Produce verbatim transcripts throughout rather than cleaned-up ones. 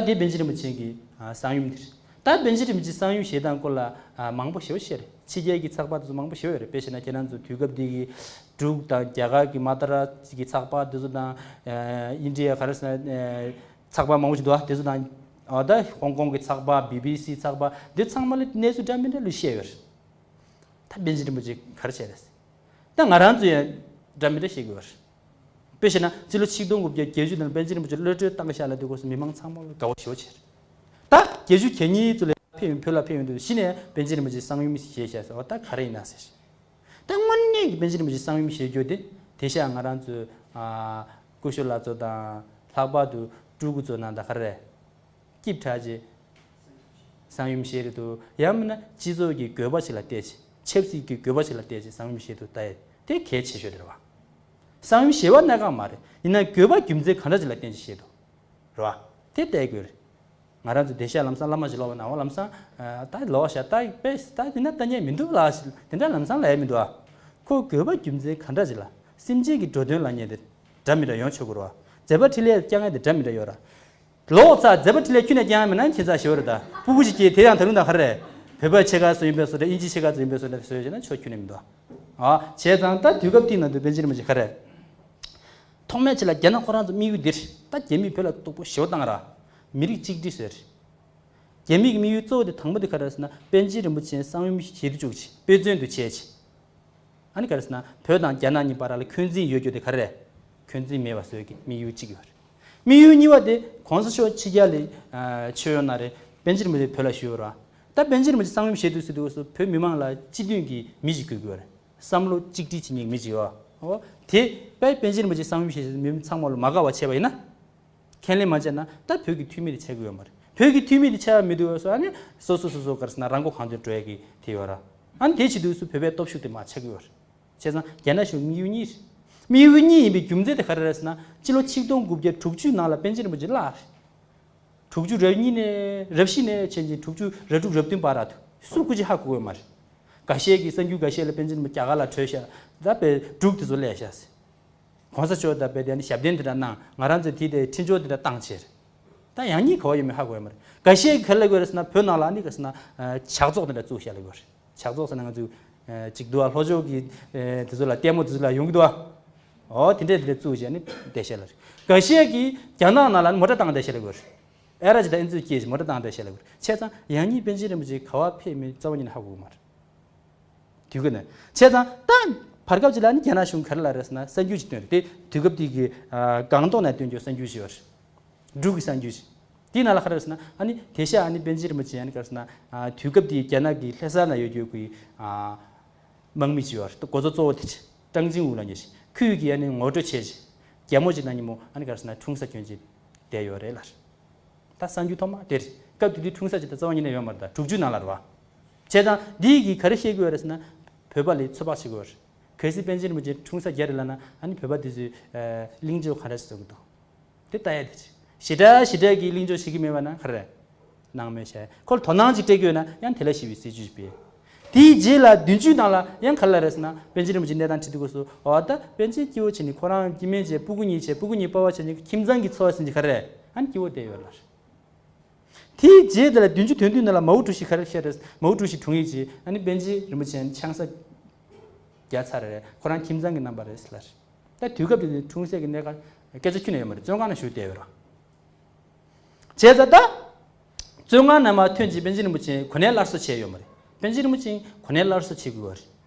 ད་དེ་པཎ་ཆེན་རིན་པོ་ཆེ་གི་ཨ་གསང་ཡུམ་དེ་རེད། ད་པཎ་ཆེན་རིན་པོ་ཆེ་གསང་ཡུམ་བཞེས་སྟངས་སྐོར་ལ་ཨ་མང་པོ་ཞེ་པོ་ཅིག་རེད། ཕྱི་རྒྱལ་གྱི་ཚགས་པར་དེ་ཚོ་མང་པོ་ཞེ་པོ་ཡོད་རེད། དཔེ་བཞག་ན་ཁྱེད་རང་ཚོ་དུས་སྐབས་འདི་གི་འབྲུག་དང་རྒྱ་གར་གྱི་མ་ཏ་ར་གི་ཚགས་པར་དེ་ཚོ་དང་། ཨ་ཨིན་ཌི་ཡ་ག་རེ་ཟེར་ན། ཨ་ཚགས་པར་མང་པོ་ཞིག་འདུག་ཨ། དེ་ཚོ་དང་། ཨ་ད་ཧོང་ཀོང་གི་ཚགས་པར། བི་བི་སི་ཚགས་པར། འདི་ཚང་མ་ལ་གནས་ཚུལ་འདྲ་མི་འདྲ་ལོས་བཤད་ཡོད་རེད། ད་པཎ་ཆེན་རིན་པོ་ཆེ་ག་རེ་བྱས་རེད། ད་ང་རང་ཚོ་ཡང་འདྲ་མི་འདྲ་བཤད་དགོས་པ་རེད། དཔེ་བཤད་ན་སྤྱི་ལོ་ཆིག་སྟོང་དགུ་བརྒྱ་བརྒྱད་ཅུ་ནང་པཎ་ཆེན་རིན་པོ་ཆེ་གློད་གྲོལ་བཏང་བཞག་ལ་དུས་སྐབས་སུ་མི་མང་ཚང་མ་ལ་དགའ་བོ་ཞེ་པོ་བྱས་རེད། ད་བརྒྱད་ཅུ་གྱ་གཉིས་ཙམ་ལ་ཕེབས་ཡོང་། བོད་ལ་ཕེབས་ཡོང་དུས་གཞི་ནས་པཎ་ཆེན་རིན་པོ་ཆེ་གསང་ཡུམ་བཞེས་བཞག་ཟེར་བ་ད་ག་རེ་ཡིན་ན་ཟེར། ད་དངོས་གནས་ཀྱི་པཎ་ཆེན་རིན་པོ་ཆེ་གསང་ཡུམ་བཞེས་རྒྱུ་དེ་དེང་སང་ང་རང་ཚོའི་ཨ་སྐུ་ཞབས་ལགས་ཚོ་དང་། ལྷག་པར་དུ་སྤྲུལ་སྐུ་ཚོ་ནང་ད་ག་རེ་རེད། སྐྱིབས་དྲག་ཅིག་གསང་ཡུམ་བཞེས་རེད་འདུག། ཡང་མིན་ན་སྤྱི་ཚོགས་ཀྱི་དགོས་པ་ཞིག་ལ་བལྟས་ཅིག། ཆབ་སྲིད་ཀྱི་དགོས་པ་ཞིག་ལ་བལྟས་ཅིག་གསང་ཡུམ་བཞེས་འདུག། ད་དེ་གལ་ཆེ་ཤོས་དེ་རེད་བ། གསང་ཡུམ་བཞེས་པ་གནད་འགག་མ་རེད། ཡིན་ན་དགོས་པ་རྒྱུ་མཚན་ག་འདྲ་ཅིག་ལ་བརྟེན་ཅིག་བཞེས་འདུག། རེད་བ། དེ་བལྟ་དགོས་རེད། ང་རང་ཚོ་བདེ་གཤེགས་ལམ་བཟང་བླ་མ་ཞིག་ལོག་པ་ན། འོ་ལམ་བཟང་ད་ལོག་བཞག། ད་དཔེ་ད་དེ་འདྲ་ལྟ་མཁན་མི་འདུག་ལ། དེ་འདྲ་ལམ་བཟང་ལབ་ཡ་མི་འདུག་ཨ། ཁོ་དགོས་པ་རྒྱུ་མཚན་ག་འདྲ་ཅིག་ལ། སེམས་ཅན་གྱི་འགྲོ་དོན་ལ་ཉེ་དེ་འདྲ་མི་འདྲ་ཡོང་ཆོག་གི་རེད་བ། མཛད་པ་འཕྲིན་ལས་བསྐྱངས་མཁན་དེ་འདྲ་མི་འདྲ་ཡོད་ར། ལོག་ཚ་མཛད་པ་འཕྲིན་ལས་ཁྱོན་ནས་བསྐྱངས་མེད་ན་ཁྱད་མཚར་ཞེ་པོ་རེད། ད་སྤུ་གུ་ཞིག་སྐྱེས་དེ་ཡང་ད་རུང་ད་ག་རེ་རེད། བོད་པ་ཕྱེད་ཀ་སུ་ཡིན་པའི་བཟོ་འདྲ། དབྱིན་ཇི་ཕྱེད་ཀ་སུ་ཡིན་པའི་བཟོ་འདྲ་བཟོས་བྱས་ན་ཆོ་ཁྱོན་ནས་མི་འདུག་ཨ། བྱས་ཙང་ད་དུས་སྐབས་དེའི་ནང་དུ་པཎ་ཆེན་རིན་པོ་ཆེ་ག་རེ་རེད། ཐོག་མའི་ཆ་ལ་རྒྱ་ནག་ཁོ་རང་ཚོ་དམིགས་ཡུལ་འདིར་ད་རྒྱ་མིས་བོད་ལ་སྡུག་པོ་ཞེ་པོ་བཏང་ར། མི་རིགས་གཅིག་སྒྲིལ་བཟོས་རེད། རྒྱ་མིའི་དམིགས་ཡུལ་གཙོ་བོ་དེ་དང་པོ་དེ་ག་རེ་རེད་ཟེར་ན། པཎ་ཆེན་རིན་པོ་ཆེ་གསང་ཡུམ་བཞེས་དུ་བཅུག་ཅིག། དཔེ་མཚོན་དུ་བྱས་ཅིག། ཨ་ནི་ག་རེ་ཟེར་ན། བོད་དང་རྒྱ་ནག་གཉིས་བར་ལ་འཁོན་འཛིན་ཡོད་རྒྱུ་དེ་ག་རེ་རེད། འཁོན་འཛིན་མེད་པ་བཟོ་གི་དམིགས་ཡུལ་གཅིག་ཡོད་རེད། དམིགས་ཡུལ་གཉིས་པ་དེ་གོང་ས་མཆོག་ཕྱི་རྒྱལ་ལ་ཨ་ཆོས་ཡོད་ན་རེད། པཎ་ཆེན་རིན་པོ་ཆེ་བོད་ལ་བཞུགས་ཡོད་རེད་བ། ད་པཎ་ཆེན་རིན་པོ་ཆེ་གསང་ཡུམ་བཞེས་དུས་ཟེར་དུས་སུ་བོད་མི་མང་ལ་སྤྱི་མཐུན་གྱི་མི་ཞིག་དགོས་ཀྱི་ཡོད་རེད། བསམ་བློ་གཅིག་སྒྲིལ་བྱེད་མཁན་མི་ཞིག་ཡོད། འོ་དེ་དཔེ་པཎ་ཆེན་རིན་པོ་ཆེ་གསང་ཡུམ་བཞེས་ཟེར་མི་ཚང་མ་ལ་མ་དགའ་བ་བྱས་པ་ཡིན་ན། ཁས་ལེན་མ་བྱས་ན་ད་བོད་ཀྱི་འཐུས་མི་དེ་ཆགས་ཀྱི་ཡོད་མ་རེད། བོད་ཀྱི་འཐུས་མི་དེ་ཆགས་མི་འདུག་ཟེར། ཨ་ནི་སོ་སོ་སོ་སོ་ག་རེ་ཟེར་ན་རང་མགོ་གང་ཐོན་འགྲོ་ཡ་གི་དེ་ཡོད་ར། ཨ་ནི་དེ་བྱེད་དུས་སུ་བོད་པའི་སྟོབས་ཤུགས་དེ་མར་ཆག་གི་ཡོད་རེད། བྱས་ཙང་རྒྱ་ནག་གཞུང་དམིགས་ཡུལ་གཉིས་རེད། དམིགས་ཡུལ་གཉིས་ཡིན་པའི་རྒྱུ་མཚན་དེ་ག་རེ་རེད་ཟེར་ན། སྤྱི་ལོ་ཆིག་སྟོང་དགུ་བརྒྱ་དྲུག་ཅུ་ནང་ལ་པཎ་ཆེན་རིན་པོ་ཆེ་བརླགས་རེད། དྲུག་ཅུ་རེ་གཉིས་ནས་རེ་བཞི་ནས་བྱས་ནས་དྲུག་ཅུ་རེ་དྲུག་རེ་བདུན་བར་ར། སུ་སྐུ་ཅི་ཧ་གོ་གི་ཡོད་མ་རེད། འགའ་ཤས་ཀྱིས་གསར་འགྱུར་འགའ་ཤས་ལ་པཎ་ཆེན་རིན་པོ་ཆེ་རྒྱ་གར་ལ་བྲོས་ཤག། ད་དཔེ་འབྲུག་དེ་ཚོ་སླེབས་ཤག་ཟེར། གོང་ས་མཆོག་ད་དཔེ་དེ་ནི་ཞབས་བརྟན་དེ་འདྲ་གནང་། ང་རང་ཚོས་དེ་དེ་འཕྲིན་བཅོལ་དེ་འདྲ་བཏང་བྱས། ད་ཡང་སྙིང་ག་བ་ཡོད་མེད་ཧ་གོ་ཡ་མ་རེད། འགའ་ཤས་ཀྱིས་ག་རེ་ལབ་ཀྱི་ཡོད་རེད་ཟེར་ན། བོད་ནང་ལ་ཨ་ནི་ག་རེ་ཟེར་ན་ཨ་ཇག་ཚོགས་དེ་འདྲ་བཙུགས་བཞག་ལབ་ཀྱི་ཡོད་རེད། ཇག་ཚོགས་ཟེར་ན་ང་ཚོས་ཨ་ཅིག་འདུག་ཨ། ལྷོ་ཕྱོགས་ཀྱི་ཨ་དེ་ཚོ་ལ་ལྟད་མོ་དེ་ཚོ་ལ་ཡོང་གི་འདུག་ཨ། འོ་དེ་འདྲས་དེ་འདྲས་བཙུགས་བྱས་ནི་བསྡད་བཞག་ལབ་རེད། འགའ་ཤས་ཀྱིས་རྒྱ་ནག་ནང་ལ་ནི་མོ་ཊ་བཏང་བསྡད་བཞག་ལབ་ཀྱི་ཡོད་རེད། ཨེ་ར་ཅིག་དང་ཨེ་ཙི་སྐྱེས་ཀྱི་མོ་ཊ་བཏང་བསྡད་བཞག་ལབ་ཀྱི་ཡོད་རེད། བྱས་ཙང་ཡང་སྙིང་པཎ་ཆེན་རིན་པོ་ཆེ་ག་བ་ཕེབས་མིན་རྩ་བ་ཉིད་ནས་ཧ་གོ་གི་མ་རེད། དུས་སྐབས་ནས། བྱས་ཙང་ད་བར་སྐབས་ཅིག་ལ་ནི་རྒྱ་ནག་གཞུང་ག་རེ་ལབ་རེད་ཟེར་ན། གསར་འགྱུར་ཅིག་བཏོན་རེད། དེ་དུས་སྐབས་དེ་གི་ཨ་སྒང་ཏོག་ནས་བཏོན་རྒྱུ་གསར་འགྱུར་ཞིག་ཡོད་རེད། འབྲུག་གི་གསར་འགྱུར་ཞིག། དེའི་ནང་ལ་ག་རེ་རེད་ཟེར་ན། ཨ་ནི་དེང་སང་ཨ་ནི་པཎ་ཆེན་རིན་པོ་ཆེ་ཨ་ནི་ག་རེ་ཟེར་ན་ཨ་དུས་སྐབས་དེའི་རྒྱ་ནག་གི་ལྷ་ས་ན་ཡོད་རྒྱུ་གི་ཨ་དམག་མི་ཅིག་ཡོད་རེད། འགོ་གཙོ་གཙོ་བོ་དེ་ཀྲང་ཅིང་ཝུ་ལབ་མཁན་ཞིག། ཁོས་ཀྱིས་ཨ་ནི་ངོ་སྤྲོད་བྱས་ཅིག། རྒྱ་མོ་ཅིག་དང་གཉིས་མོ་ཨ་ནི་ག་རེ་ཟེར་ན་འཁྲུངས་ས་གྱོན་ཅིག་བསྡད་ཡོད་རེད་ལབ། ད་གསར་འགྱུར་ཐོག་མ་དེ་རེད། སྐབས་དེ་དུས་འཁྲུངས་ས་ཅིག་ད་རྩ་བ་ཉིད་ནས་ཡོད་མ་རེད། ད་དྲུག་ཅུ་ནང་ལ་རེད་བ། བྱས་ཙང་འདི་གིས་ག་རེ་བཤད་ཀྱི་ཡོད་རེད་ཟེར་ན། བོད་པ་ལ་ཚོད་དཔག་བྱེད་ཀྱི་ཡོད་རེད། གལ་སྲིད་པཎ་ཆེན་རིན་པོ་ཆེ་འཁྲུངས་ས་རྒྱ་རེད་ལབ་ན། ཨ་ནི་བོད་པ་དེ་ཚོས་ཨ་གླེང་བརྗོད་ག་འདྲ་ཞིག་བཟོ་གི་འདུག། དེ་ལྟ་ཡ་དེ་རེད། ཞེ་དྲག་ཞེ་དྲག་གི་གླེང་བརྗོད་བྱེད་ཀྱི་མེད་པ་ན་ག་རེ་རེད། སྣང་མེད་བྱས། ཁོ་ལ་དོ་སྣང་ཅིག་སྤྲད་ཀྱི་ཡོད་ན་ཡང་དེ་ལ་ཞེ་པོའི་སྲིད་ཇུས་སྤེལ། དེའི་རྗེས་ལ་བདུན་ཅུའི་ནང་ལ་ཡང་ག་རེ་ལབ་རེད་ཟེར་ན། པཎ་ཆེན་རིན་པོ་ཆེ་གནས་སྟངས་དྲི་དུས་སྐབས་སུ། འོ་ད་པཎ་ཆེན་སྐྱིད་པོ་བྱས་ནས་ཁོ་རང་སྐྱེ་དམན་བྱས། སྤུ་གུ་གཉིས་བྱས། སྤུ་གུ་གཉིས་པ་ཕ་བྱས་ནས་ཁྱིམ་ཚང་གི་འཚོ་བ་ཟིན་གྱི་ག་རེ་རེད། ཨ་ནི་སྐྱིད་པོ་བསྡད་ཡོད་ལབ། དེའི་རྗེས་དེ་ལ་བདུན་ཅུ་དོན་བདུན་ནང་ལ་མའོ་ཀྲུའུ་ཞི་ག་རེ་བཤད་རེད། མའོ་ཀྲུའུ་ཞི་དྲུང་ཡིག་ཅིག་ཨ་ནི་པཎ་ཆེན་རིན་པོ་ཆེ་ཆང་ས་བརྒྱབ་ཚར་རེད། ཁོ་རང་ཁྱིམ་ཚང་གི་རྣམ་པ་རེད་ལབ། ད་དུས་སྐབས་དེ་ནི་འཁྲུངས་སའི་གནས་སྐབས་སྐད་ཆ་ཁྱོན་ནས་ཡོད་མ་རེད། བཙོན་ཁང་ནང་བཞུགས་བསྡད་ཡོད་རེད། བྱས་ཙང་ད་བཙོན་ཁང་ནང་མར་ཐོན་རྗེས་པཎ་ཆེན་རིན་པོ་ཆེ་གོ་གནས་སླར་གསོ་བྱས་ཡོད་མ་རེད། པཎ་ཆེན་རིན་པོ་ཆེ་གོ་གནས་སླར་གསོ་བྱེད་དགོས་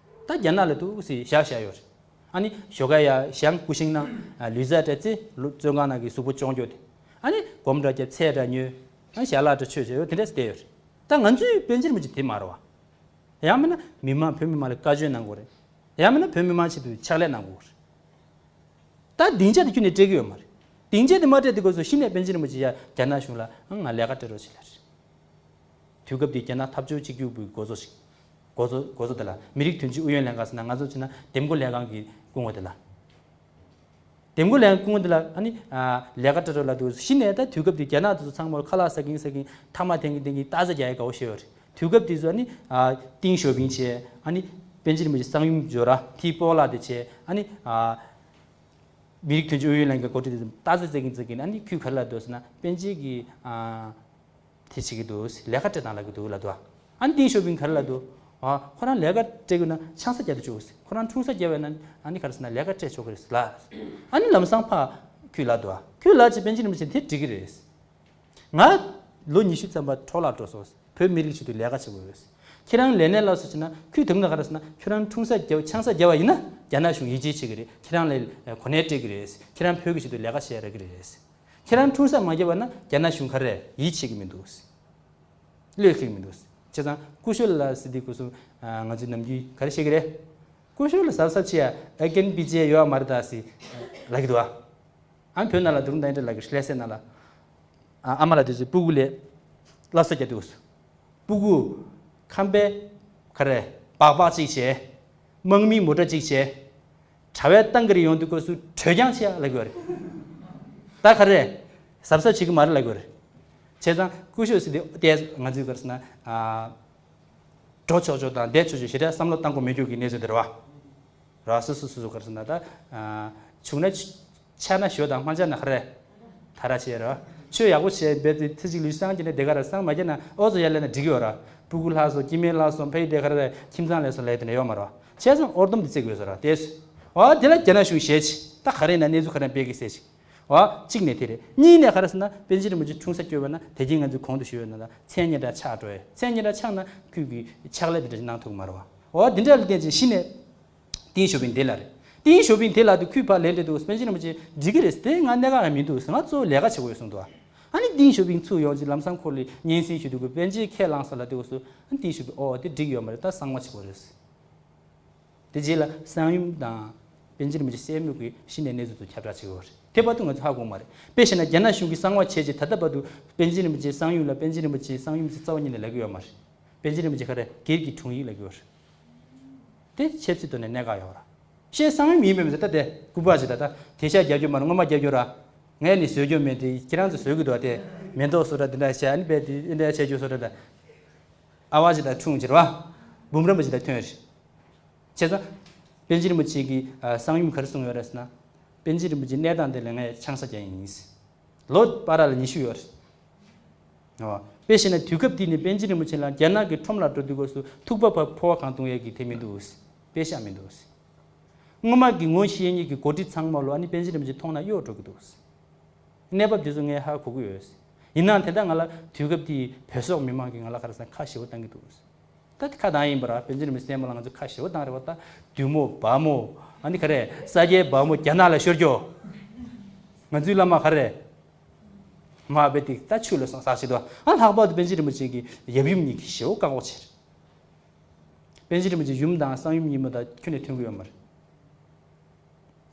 པ་རེད། ད་རྒྱ་ནག་ལ་འདུག་སེ་བཞག་བཞག་ཡོད་རེད། ཨ་ནི་ཞོགས་ཀ་ཡ་གཞང་སྐུ་ཤིང་ནང་ལུས་རྩལ་འདྲ་རྩེ། བཙོན་ཁང་ནང་གི་གཟུགས་པོ་སྐྱོང་རྒྱུ་དེ། ཨ་ནི་སྒོམ་འདྲ་རྒྱབ། ཚལ་འདྲ་ཉོས། ཨ་ནི་ཞལ་ལག་འདྲ་མཆོད་བྱས་ཡོད། དེ་འདྲ་བསྡད་ཡོད་རེད། ད་ང་ཚོའི་པཎ་ཆེན་རིན་པོ་ཆེ་དེ་མ་རེད་བ། ཡང་མིན་ན་མི་མང་བོད་མི་མང་ལ་བཀའ་བཀྱོན་གནང་དགོས་རེད། ཡང་མིན་ན་བོད་མི་མང་ཆེད་དུ་ཕྱག་ལས་གནང་དགོས་རེད། ད་སྡིངས་ཆ་དེ་ཁྱོན་ནས་སྤྲད་ཀྱི་ཡོད་མ་རེད། སྡིངས་ཆ་དེ་མ་སྤྲད་དུས་སྐབས་སུ་གཞི་ནས་པཎ་ཆེན་རིན་པོ་ཆེ་ཡ་རྒྱ་ནག་གཞུང་ལ་ང་ལས་ཀ་སྤྲད་རོགས་བྱེད་ལབ་རེད། དུས་སྐབས་དེའི་རྒྱ་ནག་འཐབ་ཕྱོགས་གཅིག་གྱུར་པུའི་འགོ་གཙོ་ཞིག། འགོ་གཙོ་འགོ་གཙོ་དེ་ལ། མི་རིགས་མཐུན་སྒྲིལ་ཨུ་ཡོན་ལྷན་ཁང་ཟེར་ན། ང་ཚོ་བྱས་ན་འདེམས་བསྐོ་ལྷན་ཁང་གི་སྐུ་ངོ་དེ་ལ། འདེམས་བསྐོ་ལྷན་ཁང་སྐུ་ངོ་དེ་ལ་ཨ་ནི་ཨ་ལས་ཀ་སྤྲད་རོགས་ལབ་དུས། གཞི་ནས་ད་དུས་སྐབས་དེ་རྒྱ་ནག་དེ་ཚོ་ཚང་མ་ཁ་ལག་ཟ་གིན་ཟ་གིན། ཐ་མག་འཐེན་གིན་འཐེན་གིན། སྟག་རྩེ་རྒྱག་ཡ་དགའ་བོ་ཞེ་པོ་རེད། དུས་སྐབས་དེ་ཚོ་ཨ་ནི་ཨ་ཏིང་ཞའོ་ཕིང་བྱས། ཨ་ནི་པཎ་ཆེན་རིན་པོ་ཆེ་གསང་ཡུམ་འབྱོར་ར། དེའི་སྤོ་ལགས་དེ་བྱས། ཨ་ནི་ཨ། མི་རིགས་མཐུན་སྒྲིལ་ཨུ་ཡོན་ལྷན་ཁང་འགོ་ཁྲིད་དེ་ཏཱ་ཙི་ཙེ་གིན་ཙེ་གིན་ཨ་ནི་ཁོས་ག་རེ་ལབ་འདུག་ཟེར་ན། པཎ་ཆེན་གྱིས་ཨ་དེ་བྱེད་ཀྱི་འདུག་ལས་ཀ་སྤྲད་དང་ལབ་ཀྱི་འདུག་ལབ་འདུག་ཨ་ནི་ཏིང་ཞའོ་ཕིང་ག་རེ་ལབ་འདུག་ཨ་ཁོ་རང་ལས་ཀ་སྤྲད་དགོས་ན་ཆང་ས་བརྒྱབ་དུ་ཆོག་ཟེར། ཁོ་རང་འཁྲུངས་ས་བརྒྱབ་པ་ན་ཨ་ནི་ག་རེ་ཟེར་ན་ལས་ཀ་སྤྲད་ཆོག་གི་རེད་ཟེར་ལབ། ཨ་ནི་ལམ་སང་ཕར་ཁོས་ལབ་འདུག་ཨ་ཁོས་ལབ་བྱས་པཎ་ཆེན་རིན་པོ་ཆེ་དེ་འགྲིག་གི་རེད། ང་ལོ་ཉི་ཤུ་ཙམ་པ་འཕྲོ་བརླག་འགྲོ་སོང་། བོད་མི་རིགས་ཆེད་དུ་ལས་ཀ་བྱེད་དགོས་ཡོད། ཁྱེད་རང་ལས་གནས་སླར་གསོ་བྱེད་ན། ཁོས་དེ་རིང་ལ་ག་རེ་ཟེར་ན། ཁྱོད་རང་འཁྲུངས་ས་བརྒྱབ་ཆང་ས་བརྒྱབ་པ་ཡིན་ན་རྒྱ་ནག་གཞུང་ཡིད་ཆེས་བྱེད་ཀྱི་རེད། ཁྱེད་རང་ལ་གོ་གནས་སྤྲད་ཀྱི་རེད། ཁྱེད་རང་བོད་ཀྱི་ཆེད་དུ་ལས་ཀ་བྱེད་ཡག་རག་གི་རེད། ཁྱེད་རང་འཁྲུངས་ས་མ་བརྒྱབ་པ་ན་རྒྱ་ནག་གཞུང་ག་རེ་ཡིད་ཆེས་ཀྱི་མི་འདུག་བློས་འཁེལ་གྱི་མི་འདུག་བྱས་ཙང་སྐུ་ཞབས་ལགས་ཟེར་དུས་སྐབས་སུ་ང་ཚོའི་ནམ་རྒྱུན་ག་རེ་བཤད་ཀྱི་རེད། སྐུ་ཞབས་ལ་གཟབ་གཟབ་བྱེད་ཡ། ཨེ་ཀན་པི་ཇེ་ཡོད་མ་རེད་ད་ཟེར་ལབ་ཀྱི་འདུག་ཨ། ཨ་ནི་བོད་ནང་ལ་དུ་རུང་དང་འདྲ་ལབ་ཀྱི་ལྷ་སའི་ནང་ལ། ཨ་ཨ་མ་ལགས་དེ་ཚོས་སྤུ་གུ་ལ་སླར་གསོ་རྒྱག་དུས། སྤུ་གུ་ཁམས་པའི་ག་རེ་སྦག་སྦག་གཅིག་བྱས། དམག་མིའི་མོ་ཊ་གཅིག་བྱས། གྲྭ་པའི་ཏང་གིར་ཡོང་དུས་སྐབས་སུ་བྲོས་རྐྱང་བྱེད་ཡ་ལབ་ཀྱི་ཡོད་རེད། ད་ག་རེ་གཟབ་གཟབ་བྱེད་ཀྱི་མ་རེད་ལབ་ཀྱི་ཡོད་རེད། བྱས་ཙང་སྐུ་ཞབས་ཟེར་དུས་དེ་ང་ཚོས་ག་རེ་ཟེར་ན། ཨ། འགྲོ་ཆོག་ཆོག་དང་བསྡད་ཆོག་ཆོག་ཞེ་དྲག་བསམ་བློ་བཏང་དགོས་མེད་རྒྱུ་གི་གནས་ཚུལ་དེ་རེད་བ། ར་སོ་སོ་སོ་སོ་ག་རེ་ཟེར་ན་ད། ཨ། བྱུང་ན་ཆ་ན་ཞོ་དང་མ་ཆ་ན་ག་རེ། ད་ར་བྱེད་ར། ཆོས་ཡག་པོ་བྱས་པས་དེ་ཚེ་གཅིག་ལུས་སང་གཅིག་ནས་དེ་ག་ར་སང་མ་རྒྱ་ན་ཨོ་ཙོ་ཡ་ལས་ན་འགྲིག་ཡོད་ར། སྤུ་གུ་ལྷག་སོང་སྐྱེ་དམན་ལྷག་སོང་ཕ་ཡི་དེ་ག་ར་ཁྱིམ་ཚང་ལས་སོང་ལས་དེ་ནས་ཡོད་མ་ར། བྱས་ཙང་ཨོར་སྡོམ་དེ་བརྩི་དགོས་སོ་ར་དེས། ཨོ་དེ་ལ་རྒྱ་ནག་གཞུང་ཞེད་ཆེ་ད་ག་རེ་ན་གནས་ཚུལ་ག་རེ་སྤེལ་གི་ཟེར་ཆེ། བ། གཅིག་ནས་དེ་རེད། གཉིས་ནས་ག་རེ་ཟེར་ན་པཎ་ཆེན་རིན་པོ་ཆེ་འཁྲུངས་ས་སྐྱོད་པ་ན་དེ་རྗེས་ང་ཚོས་གོང་དུ་ཞུས་པ་ནང་ལ་མཚན་སྙན་གྲགས་ཆག་འགྲོ་ཡས། མཚན་སྙན་གྲགས་ཆག་ན་ཁོས་ཀྱི་ཕྱག་ལས་དེ་འདྲ་ཞིག་གནང་ཐུབ་ཀྱི་མ་རེད་བ། འོ་དེ་འདྲ་ལ་བརྟེན་ཅིང་གཞི་ནས་ཏིང་ཞའོ་ཕིང་དེ་ལ་རེད། ཏིང་ཞའོ་ཕིང་དེ་ལ་དུ་ཁོས་ཕར་ལན་སྤྲད་འདུག་པཎ་ཆེན་རིན་པོ་ཆེ་འགྲིག་གི་རེད། དེ་ང་གནད་འགག་ཡང་མི་འདུག་ང་གཙོ་བོ་ལས་ཀ་བྱེད་དགོས་གསུངས་འདུག་ཨ་ནི་ཏིང་ཞའོ་ཕིང་ཚུར་ཡོང་ཅིག་ལམ་སང་ཁོ་ལ་སྙན་སེང་ཞུ་འདུག་གི་པཎ་ཆེན་ཁས་བླངས་ས་ལ་འདུག་སུ་ཨ་ནི་ཏིང་ཞའོ་ཕིང་ཨོ་དེ་འགྲིག་ཡོད་མ་རེད། ད་གསང་བ་བྱེད་དགོས་རེད། དེ་རྗེས་ལ་གསང་ཡུམ་དང་པཎ་ཆེན་རིན་པོ་ཆེ་སྲས་མོ་གི་གཞི་ནས་གནས་ཚུལ་དུ་ཁྱབ་བསྒྲགས་བྱེད་ཀྱི་ཡོད་རེད། དེ་བར་དུ་ང་ཚོ་ཧ་གོ་མ་རེད། དཔེ་བཤད་ན་རྒྱ་ནག་གཞུང་གིས་གསང་བ་བྱས་རྗེས་ད་ལྟ་བར་དུ་པཎ་ཆེན་རིན་པོ་ཆེའི་གསང་ཡུམ་ལ་པཎ་ཆེན་རིན་པོ་ཆེའི་གསང་ཡུམ་ཟེར་རྩ་བ་ཉིད་ནས་ལབ་ཀྱི་ཡོད་མ་རེད། པཎ་ཆེན་རིན་པོ་ཆེ་ག་རེ་སྒེར་གྱི་དྲུང་ཡིག་ལབ་ཀྱི་ཡོད་རེད། དེ་ཆབ་སྲིད་ཐོག་ནས་གནད་འགག་ཡོད་རེད། ཤེས་གསང་ཡུམ་ཡིན་པས་མ་ཟད་ད་དེ་སྐུ་པར་ཞིག་ད་ད་དེ་ཤ་རྒྱབ་རྒྱུ་མ་རེད། སྔོན་མ་རྒྱབ་རྒྱུ་ར། ངས་ནི་བཟོས་རྒྱུ་མེད་དེ་ཁྱེད་རང་ཚོ་བཟོས་ཀྱི་འདུག་དེ་མེ་ཏོག་བཟོ་འདྲ་འདི་འདྲ་བྱས་ཨ་ནི་རྦད་དེ་འདི་འདྲ་བྱས་རྒྱུ་བཟོ་འདྲ་འདྲ། ཨ་བ་ཞིག་དང་འཁྲུངས་ཕྱིར་བ། འབུམ་རམས་པ་ཞིག་དང་ཐོན་རེད། བྱས་ཙང་། པཎ་ཆེན་རིན་པོ་ཆེ་གིས་ཨ་གསང་ཡུམ་ག་རེ་གསུངས་ཡོད་རེད་ཟེར་ན། པཎ་ཆེན་རིན་པོ་ཆེ་གནས་སྟངས་དེ་ལ་ངས་ཆང་ས་རྒྱག་ཡིན། ལོ་བར་ལ་ཉི་ཤུ་ཡོད་རེད། ཨོ། དཔེ་བཤད་ན་དུས་སྐབས་དེ་ནི་པཎ་ཆེན་རིན་པོ་ཆེ་ལ་རྒྱ་ནག་གི་ཁྲོམ་ལ་འགྲོ་དུས་སྐབས་སུ་ཐུག་པ་བར་ཕོ་བ་གང་གཏོང་ཡས་ཀྱི་དེ་མི་འདུག་དཔེ་ཤག་མི་འདུག་སྔོན་མ་གི་ངོ་ཤེས་མཁན་གྱི་འགོ་ཁྲིད་ཚང་མ་ལོ་ཨ་ནི་པཎ་ཆེན་རིན་པོ་ཆེ་མཐོང་ན་གཡོ་འགྲོ་གི་འདུག་གནས་བབ་དེ་ཚོ་ངས་ཧ་གོ་གི་ཡོད། ཡིན་ནའང་དེ་ལྟར་ང་ལ་དུས་སྐབས་དེའི་བོད་སོག་མི་མང་གིས་ང་ལ་ག་རེ་ཟེར་ཁ་ཞེ་པོ་བཏང་གི་འདུག་ད་དེ་ཁ་བཏང་ཡིན་པ་ར། པཎ་ཆེན་རིན་པོ་ཆེ་སྲས་མོ་ལ་ང་ཚོ་ཁ་ཞེ་པོ་བཏང་རེད་བ། ད་བདུད་མོ་བ་མོ་ཨ་ནི་ག་རེ་ས་སྐྱའི་བ་མོ་རྒྱ་ནག་ལ་ཤོར་རྒྱུ། ང་ཚོའི་བླ་མ་ག་རེ་མ་བེ་ཏིག་ད་ཆུ་ལ་སོང་ཟག་བྱེད་དོ། ཨ་ལྷག་པར་དུ་པཎ་ཆེན་རིན་པོ་ཆེ་གི་ཡབ་ཡུམ་གཉིས་ཀྱིས་ཞེ་པོ་བཀག་འགོག་བྱས་རེད། པཎ་ཆེན་རིན་པོ་ཆེ་ཡུམ་དང་གསང་ཡུམ་གཉིས་མོ་ད་ཁྱོན་ནས་མཐུན་གི་ཡོད་མ་རེད།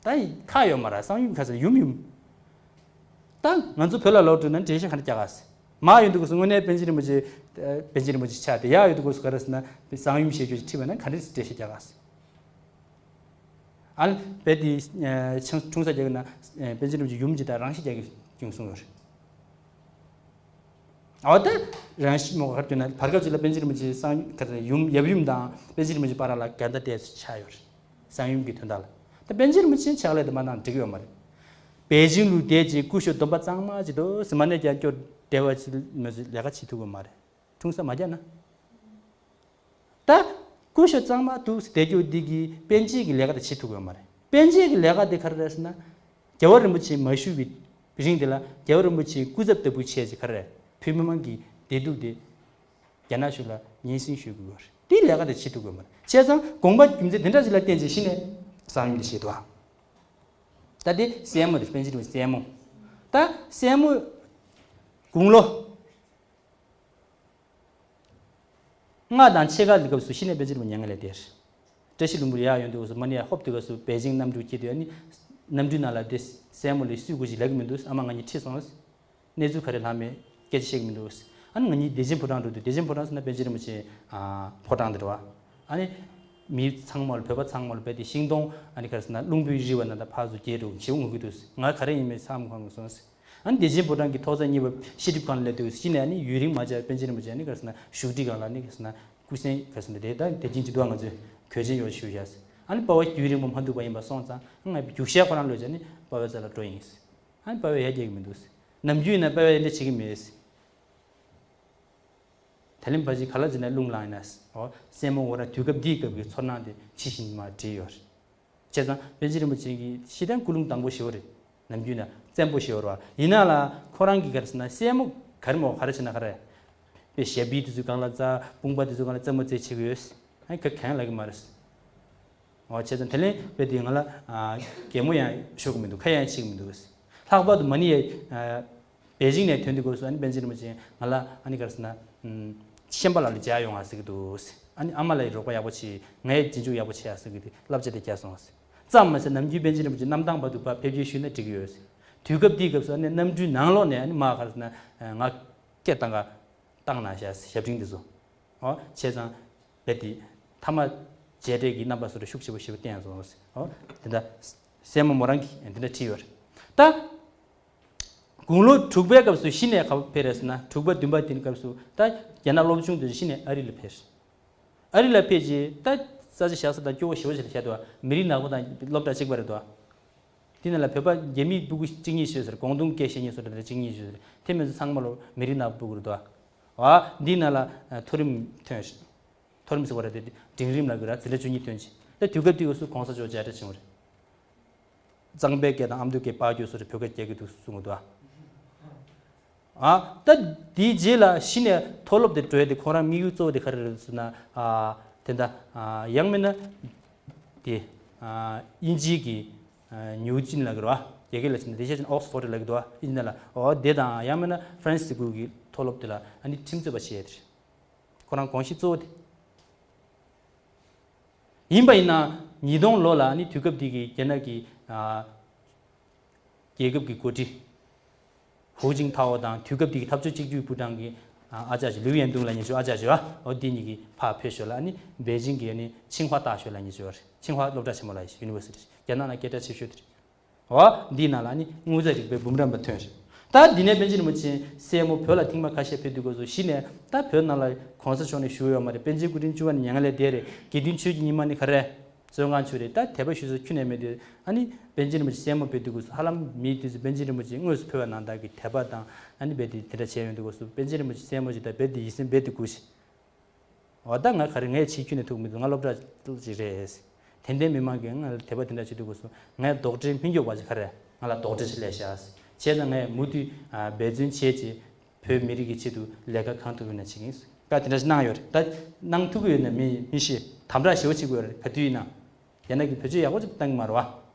ད་ཡི་ཁ་ཡོད་མ་རེད། གསང་ཡུམ་ཁ་ཟེར་ཡུམ་ཡུམ། ད་ང་ཚོ་བོད་ལ་ལོག་འགྲོ་ན་འགྲེལ་བཤད་ག་འདྲ་རྒྱག་ག་ཟེར། མར་ཡོང་དུས་སྐབས་སུ་དངོས་གནས་པཎ་ཆེན་རིན་པོ་ཆེ། པཎ་ཆེན་རིན་པོ་ཆེ་ཆགས་ཏེ་ཡར་ཡོང་དུས་སྐབས་སུ་ག་རེ་ཟེར་ན་གསང་ཡུམ་ཞེས་བརྗོད་ཅིག་ཁྲིད་པ་ན་ག་འདྲ་འགྲེལ་བཤད་རྒྱག་ག་ཟེར། ཨ་ནི་བོད་དེ་ཆང་འཁྲུངས་ས་རྒྱག་གི་ན་པཎ་ཆེན་རིན་པོ་ཆེ་ཡུམ་གྱི་ད་རང་ཤི་རྒྱག་གི་ཀྱང་གསུངས་ཡོད་རེད། འོ་ད་རང་ཤི་མོ་ག་རེ་བརྗོད་ན་བར་སྐབས་ཅིག་ལ་པཎ་ཆེན་རིན་པོ་ཆེ་གསང་ག་རེ་ཡུམ་ཡབ་ཡུམ་དང་པཎ་ཆེན་རིན་པོ་ཆེ་བར་ལ་འགལ་ཟླ་དེ་ཚོ་ཆགས་ཡོད་རེད། གསང་ཡུམ་གྱི་དོན་དག་ལ། ད་པཎ་ཆེན་རིན་པོ་ཆེ་ཕྱག་ལས་དེ་མ་གནང་འགྲིག་ཡོད་མ་རེད། པེ་ཅིང་ལུ་བསྡད་ཅིག་སྐུ་ཞབས་སྡོམ་པ་གཙང་མ་ཅིག་འདུག་ཟེར་མ་ནས་ཀྱང་སྐྱོ་བདེ་བ་ཅིག་མ་ཟེར་ལས་ཀ་བྱེད་ཐུབ་ཀྱི་མ་རེད། འཁྲུངས་ས་མ་རྒྱག་ན། ད་སྐུ་ཞབས་གཙང་མ་འདུག་ཟེར་བསྡད་རྒྱུ་འདི་གིས་པཎ་ཆེན་གྱི་ལས་ཀ་དེ་བྱེད་ཐུབ་ཀྱི་ཡོད་མ་རེད། པཎ་ཆེན་གྱི་ལས་ཀ་དེ་ག་རེ་རེད་ཟེར་ན། རྒྱལ་བ་རིན་པོ་ཆེ་མ་བཞུགས་པའི་རིང་དེ་ལ་རྒྱལ་བ་རིན་པོ་ཆེའི་སྐུ་ཚབ་ལྟ་བུ་བྱས་ཅིག་ག་རེ་རེད། བོད་མི་མང་གི་བདེ་སྡུག་དེ་རྒྱ་ནག་གཞུང་ལ་སྙན་སེང་ཞུ་དགོས་པ་རེད། དེའི་ལས་ཀ་དེ་བྱེད་ཐུབ་དགོས་མ་རེད། བྱས་ཙང་དགོངས་པ་རྒྱུ་མཚན་དེ་འདྲ་ཞིག་ལ་བརྟེན་བྱས་གཞི་ནས་གསང་ཡུམ་དེ་བཞེས་འདུག་ད་དེ་སྲས་མོ་རེད། པཎ་ཆེན་རིན་པོ་ཆེའི་སྲས་མོ། ད་སྲས་མོ་དགུང་ལོ་ལྔ་དང་ཕྱེད་ཀ་གི་སྐབས་སུ་གཞི་ནས་པཎ་ཆེན་རིན་པོ་ཆེ་མྱ་ངན་ལས་འདས། བཀྲ་ཤིས་ལྷུན་པོར་ཡར་ཡོང་དུས་སྐབས་སུ་མ་ནི་ཡར་ཧོབ་དུས་སྐབས་སུ་པེ་ཅིང་གནམ་གྲུ་སྐྱེས་དུས་ཨ་ནི་གནམ་གྲུའི་ནང་ལ་དེ་སྲས་མོ་ལ་སུས་དགོས་ཞིག་ལབ་ཀྱི་མི་འདུག་ཨ་མ་ང་གཉིས་ཁྲིད་སོང་། གནས་ཚུལ་ག་རེ་ལྷག་མེད་སྐད་ཆ་བཤད་ཀྱི་མི་འདུག་ཨ་ནི་ང་གཉིས་བདེ་ཆེན་ཕོ་བྲང་འགྲོ་དུས་བདེ་ཆེན་ཕོ་བྲང་ཟེར་ན་པཎ་ཆེན་རིན་པོ་ཆེ་ཕོ་བྲང་དེ་རེད་བ། ཨ་ནི་མི་ཚང་མ་ལ་བོད་པ་ཚང་མ་ལ་བོད་དེ་ཤིང་སྡོང་ཨ་ནི་ག་རེ་ཟེར་ན་རླུང་བུའི་རི་བ་ན་ད་ཕར་ཚུར་རྒྱས་འགྲོ་བྱེད་འོང་གི་འདུག་ང་ག་རེ་ཡིན་མིན་ཧ་མ་གོ་སོང་། ཨ་ནི་བདེ་ཆེན་ཕོ་བྲང་གི་ཐོག་བརྩེགས་གཉིས་པ་ཤེས་སྒྲིབ་ཁང་ལ་སླེབས་དུས་གཞི་ནས་ཨ་ནི་ཡུན་རིང་མ་བྱས་པཎ་ཆེན་རིན་པོ་ཆེ་ཨ་ནི་ག་རེ་ཟེར་ན་བཞུགས་ཁྲི་སྒང་ལ་ཨ་ནི་ག་རེ་ཟེར་ན་སྐུ་གཟན་ག་རེ་ཟེར་ན་དེ་ད་དེ་རྒྱུན་གྱི་འདུག་ང་ཚོས་གོས་ཆེན་ཡོད་ཞུ་བྱས། ཨ་ནི་དཔའ་བོ་རྒྱུན་རིང་པོ་མ་འདུག་པ་ཡིན་པ་སོང་ཙང་ང་རྒྱུག་ཤར་ཁོ་རང་ལོས་བྱས་ནས་དཔའ་བོའི་རྩ་ལ་འགྲོ་ཡིན། ཨ་ནི་དཔའ་བོས་ཡ་རྒྱག་གི་མི་འདུག། ནམ་རྒྱུན་ཡིན་ན་དཔའ་བོས་འདྲ་བྱེད་ཀྱི་མེད། ད་ལན་ཕ་ཅིག་ག་ལ་ཟེར་ན་རླུང་ལངས་ཡིན་ན། ཨོ་སྲས་མོ་འོ་ར་དུས་སྐབས་འདིའི་སྐབས་ཀྱི་ཚོར་སྣང་དེ་ཇི་བཞིན་མར་བྲིས་ཡོད་རེད། བྱས་ཙང་པཎ་ཆེན་རིན་པོ་ཆེ་གི་ཤི་དང་ཀུན་སློང་དྭངས་པོ་ཞེ་པོ་རེད། ནམ་རྒྱུན་ན་བཙན་པོ་ཞེ་པོ་རེད་བ། ཡིན་ན་ལ་ཁོ་རང་གི་ག་རེ་ཟེར་ན་སྲས་མོ་ག་རེ་མོ་ག་རེ་བྱེད་ན་ག་རེ། པའི་ཞབས་པི་དེ་ཚོའི་སྒང་ལ་རྩ་དཔུང་པ་དེ་ཚོའི་སྒང་ལ་རྩེད་མོ་རྩེད་བྱེད་ཀྱི་ཡོད། ཨ་ཁ་གང་ལབ་ཀྱི་མ་རེད། འོ་བྱས་ཙང་དེ་ལན་བས་དེ་ང་ལ་ཨ་གད་མོ་ཡང་ཤོར་གྱི་མི་འདུག། ཁ་ཡང་ཕྱེ་གི་མི་འདུག། ལྷག་པར་དུ་མ་ཎི་ཡ་ཨ་པེ་ཅིང་ནས་ཐོན་དུས་སྐབས་སུ་ཨ་ནི་པཎ་ཆེན་རིན་པོ་ཆེ་ང་ལ་ཨ་ནི་ག་རེ་ཟེར་ན་ཨམ་ཤན་པ་ལགས་ལ་མཇལ་ཡོང་ང་ཟེར་གྱི་འདུག། ཨ་ནི་ཨ་མ་ལགས་ཀྱིས་རོགས་པ་ཡག་པོ་བྱེད། ངས་རྗེས་འཇུག་ཡག་པོ་བྱེད་ཡ་ཟེར་གྱི་དེ་བསླབ་བྱ་དེ་བརྒྱབ་སོང་། ཙམ་མ་ཟད་ནམ་རྒྱུན་པཎ་ཆེན་རིན་པོ་ཆེ་གནམ་ཐང་བར་དུ་ཕར་ཕེབས་སྐྱེལ་ཞུས་ན་འགྲིག་གི་ཡོད། དུས་སྐབས་འདིའི་སྐབས་སུ་ཨ་ནི་གནམ་གྲུའི་ནང་ལོགས་ནས་ཨ་ནི་མར་ག་རེ་ཟེར་ན་ང་སྐད་བཏང་ག་བཏང་ན་བཞག་ཞབས་འབྲིང་འདི་ཚོ། ཨོ་བྱས་ཙང་རྦད་དེ་མཐའ་མ་མཇལ་འཕྲད་ཀྱི་རྣམ་པ་སོགས་ར་ཤུགས་ཆེ་པོ་ཞེ་པོ་བསྟན་སོང་། ཨོ་དེ་འདྲ་སྲས་མོ་མོ་རང་གིས་དེ་འདྲ་བྲིས་ཡོད་རེད། ད་དགུང་ལོ་དྲུག་པའི་སྐབས་སུ་གཞི་ནས་ག་པར་ཕེབས་རེད་ཟེར་ན་དྲུག་པ་བདུན་པ་དེའི་སྐབས་སུ་ད་རྒྱ་ནག་སློབ་ཆུང་དེ་ཚོ་གཞི་ནས་ཨ་རི་ལ་ཕེབས། ཨ་རི་ལ་ཕེབས་རྗེས་ད་ས་ཆ་བཞག་ས་དང་སྐྱོ་བོ་ཞེ་པོ་ཞིག་ལ་བཞག་འདུག། མི་རིགས་ནག་པོ་དང་སློབ་གྲྭ་གཅིག་པ་རེད་འདུག། དེ་ནང་ལ་བོད་པ་རྒྱ་མི་སྤུ་གུ་གཅིག་གཉིས་ཤོད་ཟེར། ཀོང་ཏུང་སྐད་བཤད་མཁན་བཟོ་འདྲ་གཅིག་གཉིས་ཤོད་ཟེར། དེ་མིན་ཚང་མ་ལོ་མི་རིགས་ནག་པོ་སྤུ་གུ་རེད་འདུག། ཨ་འདི་ནང་ལ་མཐོ་རིམ་ཐོན། མཐོ་རིམ་ཟེར་བ་རེད་དེ་འབྲིང་རིམ་ལ་གི་ར་འཛིན་གྲྭ་བཅུ་གཉིས་ཐོན་ཅིང་། ད་དུས་སྐབས་དེ་སྐབས་སུ་གོང་ས་མཆོག་མཇལ་འཕྲད་བྱུང་བ་རེད། གཙང་པའི་སྐད་དང་ཨ་མདོའི་སྐད་ཕར་བསྒྱུར་སོང་རེད། བོད་སྐད་རྒྱག་གི་འདུག་གསུང་གི་འདུག་ཨ། ཨ་ད་དེའི་རྗེས་ལ་གཞི་ནས་མཐོ་སློབ་དེ་འགྲོ་ཡ་དེ་ཁོ་རང་དམིགས་ཡུལ་གཙོ་བོ་དེ་ག་རེ་རེད་ཟེར་ན། ཨ་དེ་འདྲ་ཨ་ཡང་མིན་ན་དེ་ཨ་དབྱིན་ཇིའི་གི་ཨ་ནིའུ་ཅིན་ལབ་ཀྱི་རེད་བ། རྒྱ་སྐད་ལ་བྱས་ན་དེ་ཤ་ཅན་ཨོག་སི་ཕོར་ཌི་ལབ་ཀྱི་འདུག་བ། དབྱིན་ཇི་ལ། འོ་དེ་དང་ཡང་མིན་ན་ཧྥ་རན་སི་ཁུལ་གྱི་མཐོ་སློབ་དེ་ལ་ཨ་ནི་ཁྲིམས་རྩོད་པ་བྱེད་ཡ་དེ་རེད། ཁོ་རང་དགོངས་གཞི་གཙོ་བོ་དེ། ཡིན་པ་ཡིན་ན་ཉིས་སྟོང་ལོ་ལ་ནི་དུས་སྐབས་དེ་གི་རྒྱ་ནག་གི་ཨ་རྒྱལ་ཁབ་ཀྱི་འགོ་ཁྲིད་ཧུའུ་ཅིན་ཐའོ་དང་དུས་སྐབས་དེ་གི་འཐབ་ཕྱོགས་གཅིག་གྱུར་པུའུ་ཀྲང་གི་ཨ་ཨ་ཅག་ཅིག་ལིའུ་ཡན་ཏུང་ལབ་མཁན་ཅིག་ཡོད། ཨ་ཅག་ཅིག་ཡོད། འོ་དེ་གཉིས་ཀྱིས་ཕར་ཕེབས་ཞོར་ལ་ནི་པེ་ཅིང་གི་ནི་ཆིང་ཧྭ་ཏཱ་ཞོ་ལབ་མཁན་ཅིག་ཡོད་རེད། ཆིང་ཧྭ་སློབ་གྲྭ་ཆེན་མོ་ལབ་ཡ་ཞིག་ཡུ་ནི་ཝར་སི་ཊི། རྒྱ་ནག་ནང་སྐད་གྲགས་ཆེ་ཤོས་དེ་རེད། འོ་འདིའི་ནང་ལ་ནི་དངུལ་རྩ་རིག་པའི་འབུམ་རམས་པ་ཐོན་རེད། ད་འདི་ནས་པཎ་ཆེན་རིན་པོ་ཆེ་སྲས་མོ་བོད་ལ་ཐེངས་མ་ཁ་ཤས་ཕེབས་དུས་སྐབས་སུ་གཞི་ནས་ད་བོད་ནང་ལ་གོང་ས་མཆོག་ནས་བཞུགས་ཡོད་མ་རེད། པཎ་ཆེན་སྐུ་ཕྲེང་བཅུ་པ་ནས་མྱ་ངན་ལས་འདས་རེད། དགེ་འདུན་ཆོས་ཀྱི་ཉི་མ་ནི་ག་རེ་རེད། བཙོན་ཁང་ཆུ་རེད། ད་དད་པ་ཞུ་ས་ཁྱོན་ནས་མེད་དུས་ཨ་ནི་པཎ་ཆེན་རིན་པོ་ཆེ་སྲས་མོ་ཕེབས་དུས་སྐབས་སུ་ཧ་ལམ་མི་དེ་ཚོ་པཎ་ཆེན་རིན་པོ་ཆེ་དངོས་སུ་ཕེབས་པ་ནང་ལྟར་གྱི་དད་པ་དང་ཨ་ནི་རྦད་དེ་དེ་འདྲ་བྱས་ཡོང་དུས་སྐབས་སུ་པཎ་ཆེན་རིན་པོ་ཆེ་སྲས་མོ་ཞིག་ད་རྦད་དེ་ཡིད་སེམས་རྦད་དེ་འགུག་ཤིང་། འོ་ད་ང་ག་རེ་ངས་བྱེད་ཁྱོན་ནས་ཐུག་མི་འདུག། ང་སློབ་གྲྭ་ཅིག་རེད། དད་ལྡན་མི་མང་གིས་ང་ལ་དད་པ་དེ་འདྲ་བྱེད་དུས་སྐབས་སུ་ངས་རྡོག་ཁྲེས་མི་མགྱོགས་པ་ཅིག་ག་རེ་ང་ལ་རྡོག་ཁྲེས་ཅིག་སླེབས་ཤག། བྱས་ཙང་ངས་མུ་མཐུད་ཨ་འབད་བརྩོན་བྱས་ཅིག་བོད་མི་རིགས་ཀྱི་ཆེད་དུ་ལས་ཀ་གང་ཐུབ་ཡོད་ན་བྱེད་ཀྱི་ཡིན། བཀའ་དེ་འདྲ་ཞིག་གནང་ཡོད་རེད། ད་གནང་ཐུབ་ཀྱི་ཡོད་ན་མི་མི་ཤེས། དམ་དྲག་ཞེ་པོ་བྱེད་དགོས་རེད། ག་དུས་ཡིན་ན་རྒྱ་ནག་གིས་བེད་སྤྱོད་ཡག་པོ་ཅིག་བཏང་གི་མ་རེད་བ།